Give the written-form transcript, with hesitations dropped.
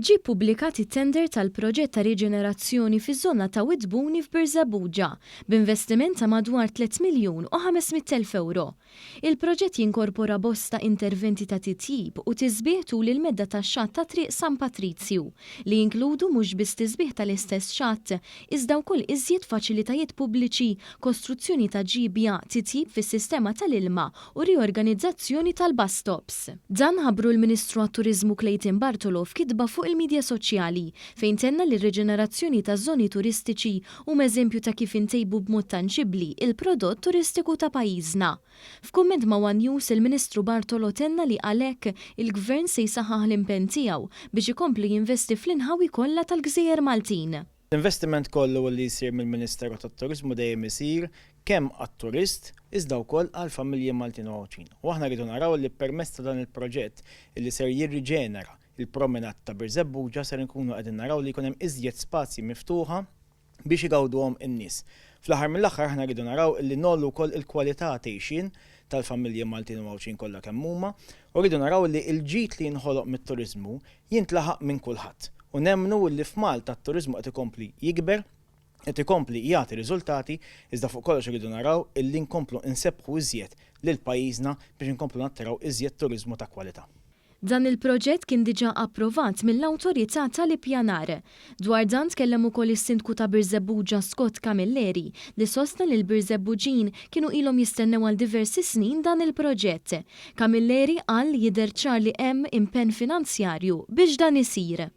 Ġie ppubblikat it-tender tal-proġett ta' riġenerazzjoni fiż-żona ta' Wied Buni f'Birżebbuġa, b'investiment ta' madwar 3,500,000 ewro. Il-proġett jinkorpora bosta interventi ta' titjib u tisbiħ tul il-medda tax-xatt ta' Triq San Patrizju, li jinkludu mhux biss tisbiħ tal-istess xatt, iżda wkoll iżjed faċilitajiet pubbliċi, kostruzzjoni ta' ġiebja, titjib fis-sistema tal-ilma u riorganizzazzjoni tal-bus stops. Dan ħabbru l-Ministru għat-Turiżmu Clayton Bartolo f'kitba fuq il-midja soċjali fejn tenna li r-riġenerazzjoni taż-żoni turistiċi huma eżempju ta' kif intejbu b'mod tanġibbli il-prodott turistiku ta' pajjiżna. F'kumment ma' one News il-Ministru Bartolo tenna li għalhekk il-Gvern se jsaħħaħ l-impenn tiegħu biex ikompli jinvesti fl-inħawi kollha tal-gżejjer Maltin. L-investiment kollu li jsir mill-Ministeru tat-Turiżmu dejjem isir kemm għat-turist iżda wkoll għall-familji Maltin u Għawdxin. U aħna rridu naraw li permezz ta' dan il-proġett li ser jirriġenera il-promenade ta' Birżebbuġa ser inkunu qegħdin naraw li jkun hemm iżjed spazji miftuħa biex igawduhom in-nies. Fl-aħħar mill-aħħar aħna rridu naraw li ngħollu wkoll il-kwalità t'għixien tal-familji Maltin u Għawdxin kollha kemm huma u rridu naraw li l-ġid li jinħoloq mit-turiżmu jintlaħaq minn kulħadd. U nemmnu li f'Malta t-turiżmu qed ikompli jikber, qed ikompli jagħti riżultati, iżda fuq kollox irridu naraw illi nkomplu nsebbħu iżjed lil pajjiżna biex inkomplu nattiraw iżjed turiżmu ta' kwalità. Dan il-proġett kien diġà approvat mill-Awtorità tal-Ippjanar. Dwar dan tkellem ukoll is-Sindku ta' Birżebbuġa Scott Camilleri li sostna li l-Birżebbuġin kienu ilhom jistennew għal diversi snin dan il-proġett. Camilleri qal li jidher ċar li hemm impenn finanzjarju biex dan isir.